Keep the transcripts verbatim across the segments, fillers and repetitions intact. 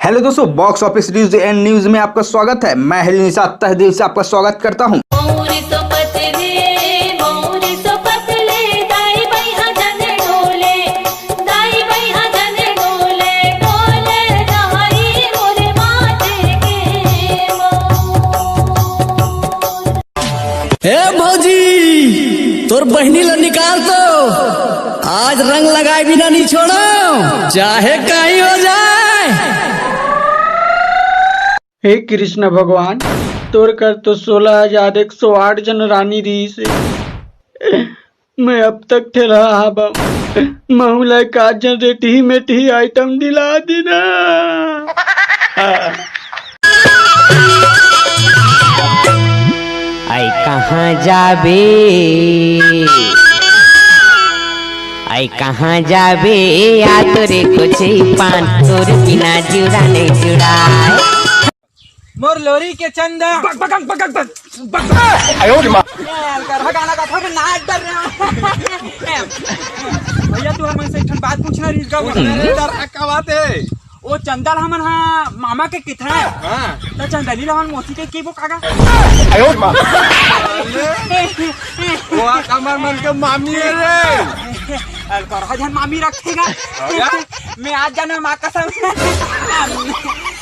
Hello दोस्तों, box office reviews and news में आपका स्वागत है। मैं हरी निषाद तहे दिल से आपका स्वागत करता हूं। मौरी सो पतले, मौरी सो पतले, दाई बइहा जन डोले, दाई बइहा जन डोले, डोले दाई मोरे माथे के मौर। ए भौजी, तोर बहिनी ला निकाल तो, आज रंग लगाए बिना नहीं छोड़ो, चाहे काई हो जाए। हे कृष्ण भगवान, तोर कर तो सोलह हजार एक सौ आठ जन रानी रहिस हे। मैं अब तक ठेलहा हाबम। महू ला एकाध जन रेटही मेटही आइटम दिला देना। आई कहाँ जाबे, आई कहाँ जाबे, आ तोरे कोचे पान, तोर बिना जुड़ा नहीं जुड़ा। मोर लोरी के चंदा। बक, बक, बक, बक, बक, बक। ए, अलकरहा गाना का थोड़ा नाच डर रहा। भैया, तू हमन से एक ठन बात पूछना रहिस गा। पूछ। अरे, डर का बात है? ओ चंदा ल हमन हा मामा के किथन। हाँ। त चंदनी ल हमन मौसी के किबो कागा। वो हमर मन के मामी है रे। अलकरहा झन मामी रखेगा। हो गया? मैं आज जाना माँ कसम।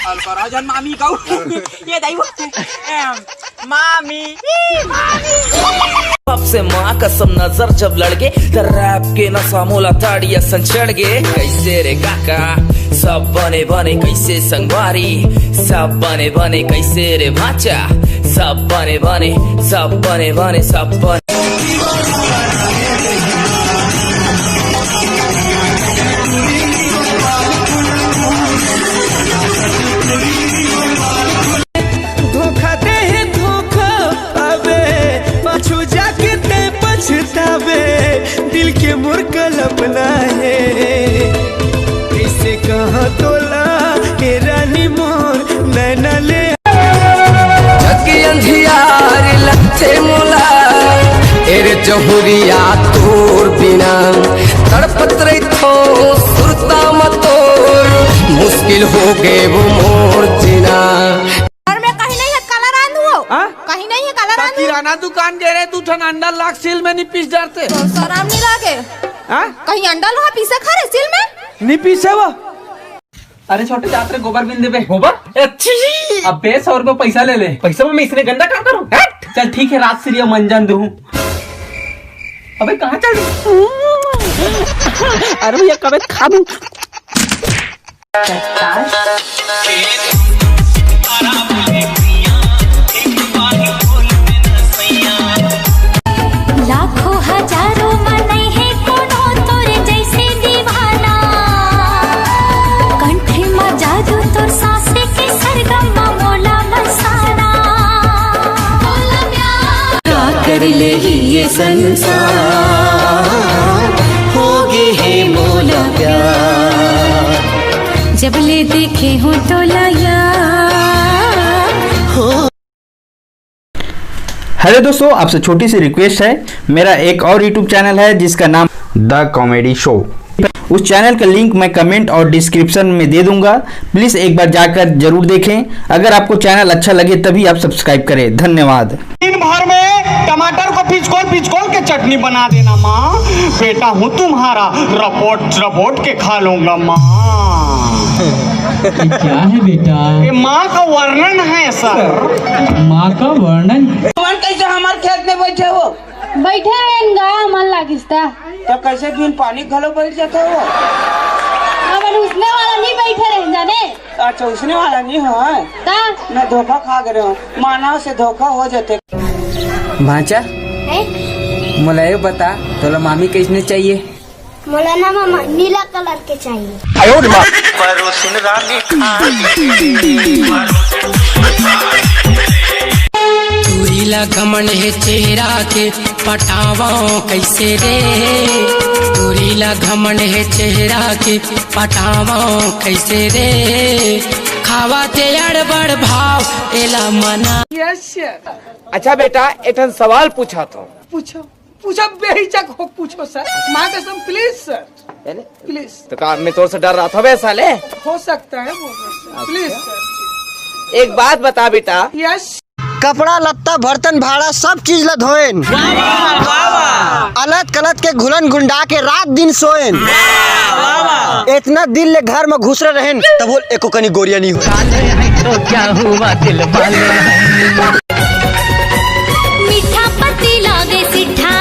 अलकरहा झन मामी गऊ। ये दाई वो। मामी। सबसे माँ कसम नजर जब लड़के, तो रैप के नशा मोला ताड़ी असन चढ़ गे। कैसे रे काका, सब बने बने कैसे संगवारी, सब बने बने कैसे रे भाचा, सब बने बने, सब बने बने, सब बने। धोखा दे हे धोखा, अबे पाछू जाके ते पछतावे। दिल के मोर कल्पना है, कैसे कहाँ तोला ए रानी मोर नैना ले। जग के अंधियार लगथे मोला, ए रे जहुरिया तोर बिना। तड़पत रहिथों सुरता म तोर, मुश्किल हो गे वो मोर जीना। घर में कहीं नहीं है, काला रांधू हो? हाँ? कहीं नहीं है, काला त रांधू। किराना दुकान गे रहे, दू ठन अंडा लाग सील में नहीं पीस डरते। तो शरम नहीं लागे? हाँ? कहीं अंडा लोहा पीसे खा रहे सील में? नहीं पीसे वो। अरे छोटे, जात रे गोबर बिन देबे। गोबर? अच्छी। अबे, सौ रुपये पैसा ले ले। पैसा में मैं इसने गंदा काम करूँ? हट। चल ठीक है, रात श्री मंजन दूँ। अबे कहाँ चल रही? अरे भैया, कबे खा दूँ। लाखों हजारों म नइ हे कोनो तोरे जैसे दीवाना। कंठ म जादू तोर सांस के सरगम म मोला बसाना। का कर लेही ये संसार, होगे हे मोला प्यार। जब ले देखे हूँ तोला यार, हो। हेलो दोस्तों, आपसे छोटी सी रिक्वेस्ट है। मेरा एक और यूट्यूब चैनल है जिसका नाम द कॉमेडी शो। उस चैनल का लिंक मैं कमेंट और डिस्क्रिप्शन में दे दूंगा, प्लीज एक बार जाकर जरूर देखें। अगर आपको चैनल अच्छा लगे तभी आप सब्सक्राइब करें। धन्यवाद। दिन भर में टमाटर को पिचकोल पिचकोल के चटनी बना देना माँ। बेटा हूँ तुम्हारा, रपोट रपोट के खा लूंगा माँ। ये क्या है बेटा? ये माँ का वर्णन है सर। माँ का वर्णन? तुमन कैसे हमारे खेत में बैठे हो? बैठे रहेंगा, मन लागिस ता। तो कैसे बिन पानी घलो बैठ जाते हो? अब उसने वाला नहीं बैठे रह जाने। अच्छा, उसने वाला नहीं हो, हैं? ता? मैं धोखा खा गए हूँ, मानव से धोखा हो जाते। भांचा, हैं? मोला ये बता, तोला मामी कैसने चाहिए? मोला ना मामा, नीला कलर के चाहिए। टूरी ला घमंड हे चेहरा के, पटावं कैसे रे? टूरी ला घमंड हे चेहरा के, पटावं कैसे रे? खावा ते अड़बड़ भाव, एला मना। अच्छा बेटा, एक ठन सवाल पूछत हूँ। पूछो। पूछो, बेहिचक हो पूछो सर, माँ कसम, प्लीज सर, यानी प्लीज। तो का मैं तोर से डर रहा था बे साले? हो सकता है वो सर, प्लीज सर। एक बात बता बेटा। यस। कपड़ा लत्ता बर्तन भाड़ा सब चीज ला धोएन। अलत कलत के घुलन गुंडा के रात दिन सोएन। इतना दिल ले घर में घुसरे रहेन, तब बोल एको कनी गोरिया नहीं हो। तो क्या हुआ दिल वाले? मीठा पत्ती लागे सिठा,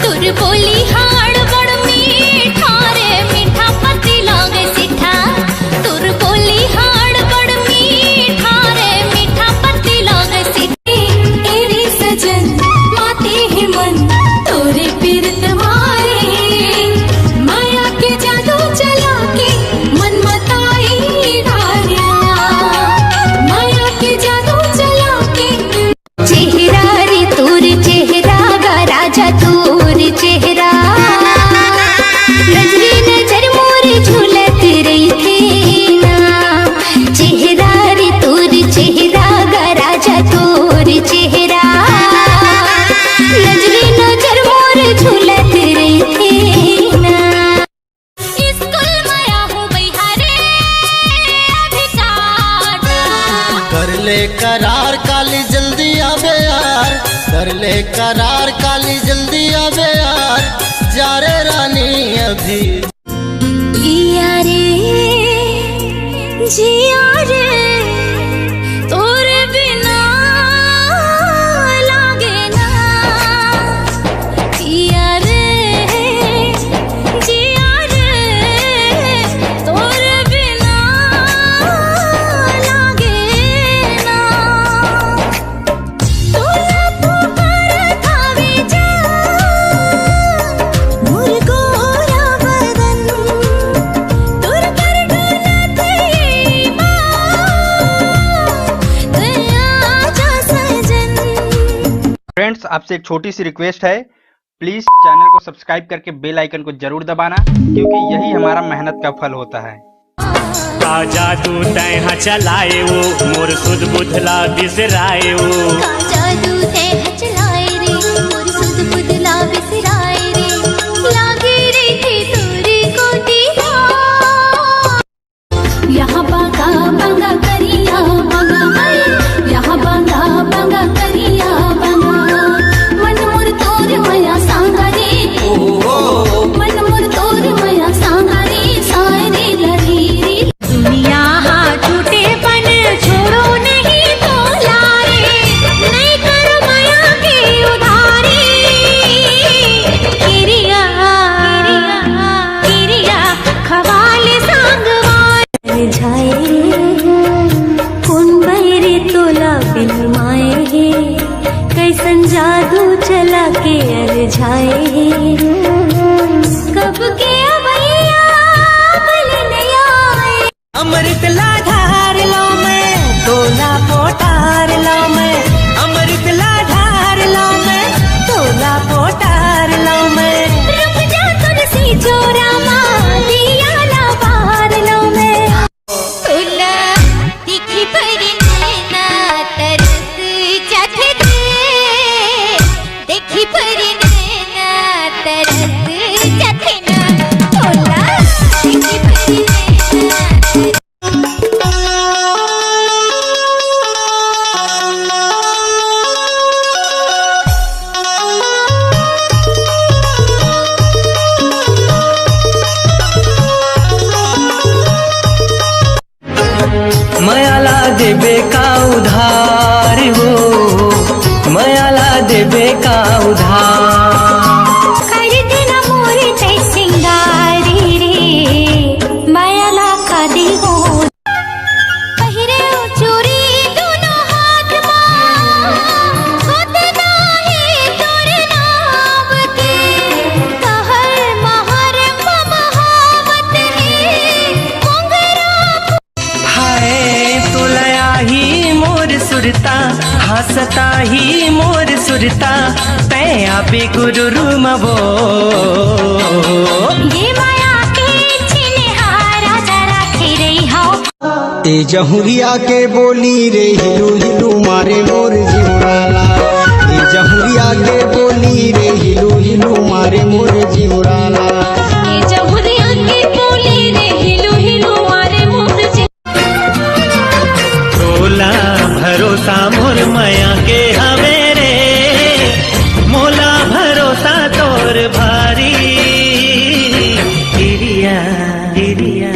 तुर बोली हाड़ बड़ मीठा रे। मीठा पत्ती लागे सिठा, तुर बोली हाड़ बड़ मीठा रे। मीठा पत्ती लागे सिठा। एरे सजन माते ही मन तोरे पीरत मारे, माया के जादू चला के मन मताई डारिया। माया के जादू चला के चेहरा रे तोर चेहरा गा राजा तोर चेहरा। नजरे नजर मोर झूलत रहिथे ना। चेहरा रे तोर चेहरा गा राजा तोर चेहरा। नजरे नजर मोर झूलत रहिथे ना। स्कूल में आहू बइहा रे अभी टाटा। कर ले करार काली जल्दी आबे यार। कर ले करार काली जल्दी आबे यार। जा रे रानी अभी। जिया रे, जिया रे, तोर बिना लागे ना। जिया रे, जिया रे, तोर बिना लागे ना। तोला पुकारत हवे जा, मोर गोरा बदन, तोर पर डोलत ये ईमान, तू आजा सजन। फ्रेंड्स, आपसे एक छोटी सी रिक्वेस्ट है, प्लीज चैनल को सब्सक्राइब करके बेल आइकन को जरूर दबाना, क्योंकि यही हमारा मेहनत का फल होता है। का जादू तैं ह चलाए ओ, मोर सुध बुध ला बिसराए ओ। का जादू तैं ह चलाए रे, मोर सुध बुध ला बिसराए रे। लागे रहिथे तोरे कोती हो। यहाँ बांगा बांगा करिया बांगा हाय, यहाँ बांगा बांगा करिया बांगा। मन मोर तोर मया सांगा रे, मन मोर तोर मया सांगा रे, साय रे लरी रे। दुनिया हा टूटे पन छोड़ो नहीं तोला रे, नहीं करो मया के उधारी। किरिया, किरिया खवाले सांगवान। जाए कौन बैरी तोला बिलमाए हे, कैसन जादू चला के अरझाए हे। कब के अबैया बल नया आए। अमृत ला ढार लो मैं, तोला पोटार लो मैं। अमृत ला ढार लो मैं, तोला पोटार लो मैं। रुक जा तुलसी जोरा मा, दिया ला बार लो मैं। तोला दिखी परी नैना तरस जाथे रे, देखी परी नैना तरस जाथे ना। तोला देखी परी नैना तरस मयाला देबे का उधार हो, मयाला देबे का उधार। कर देना मोर तै सिंगारी रे, मयाला का देबो। पहिरे चूरी दोनों हाथ मा, गोदना हे तोर नाम के, कहर महर ममहावत हे, मोंगरा हाय तोला आही मोर सुरता, हासता ही मोर सुरता, तै आपे गुरु रूमवो। ये माया के चिन्हारा जरा खिरई हो। ए जहुरिया के बोली रे हिलू हिलू मारे मोर जिउराला। ए जहुरिया के बोली रे हिलू हिलू मारे मोर जिउराला। ए जहुरिया के बोली रे हिलू हिलू मारे मोर जिउ। तोला भरोसा मोर मया के हवे रे, मोला भरोसा तोर भारी। तिरिया, तिरिया,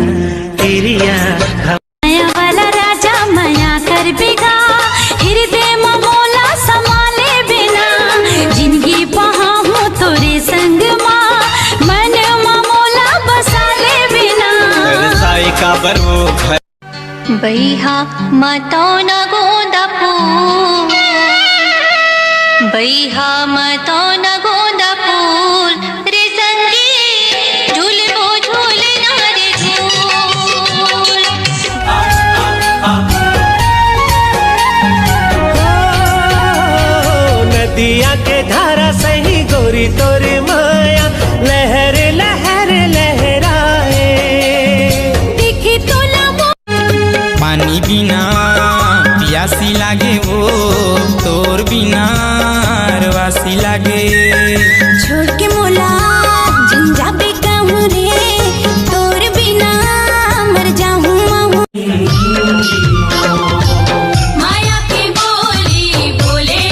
तिरिया। मया वाला राजा मया कर बिगा, हृदय म मोला समा ले बिना, जिंदगी पहाहूँ तोरे संग मा, मन म मोला बसा ले बिना। तरसाए काबर वो घर। बइहा म तौ न गोंदा फूल, बइहा म तौ न गोंदा फूल, रे संगी, झूलबो झूलना रे झूल। नदिया के धारा सही गोरी तोर माया, लहर लहर लहराए। दिखी तोला मो- पानी बिना पियासी लागे वो, तोर बिना अरवासी लागे। छोड़ के मोला झन जाबे कहूँ रे, तोर बिना मर जाहूँ महूँ। माया के बोली बोले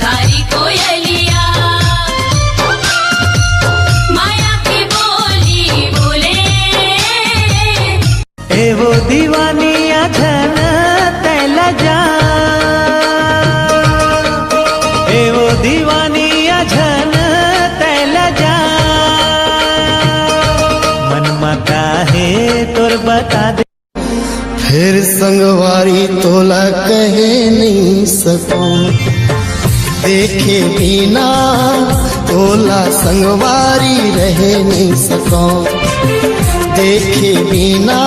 कारी कोयलिया, माया के बोली बोले। ए वो दीवानिया झन तैला जा, ए वो दीवानिया झन तैला जा, मन मा काहे तोर बता दे। फेर संगवारी तोला कहे नइ सकौं, देखे बिना तोला संगवारी रहे नइ सकौं, देखे बिना।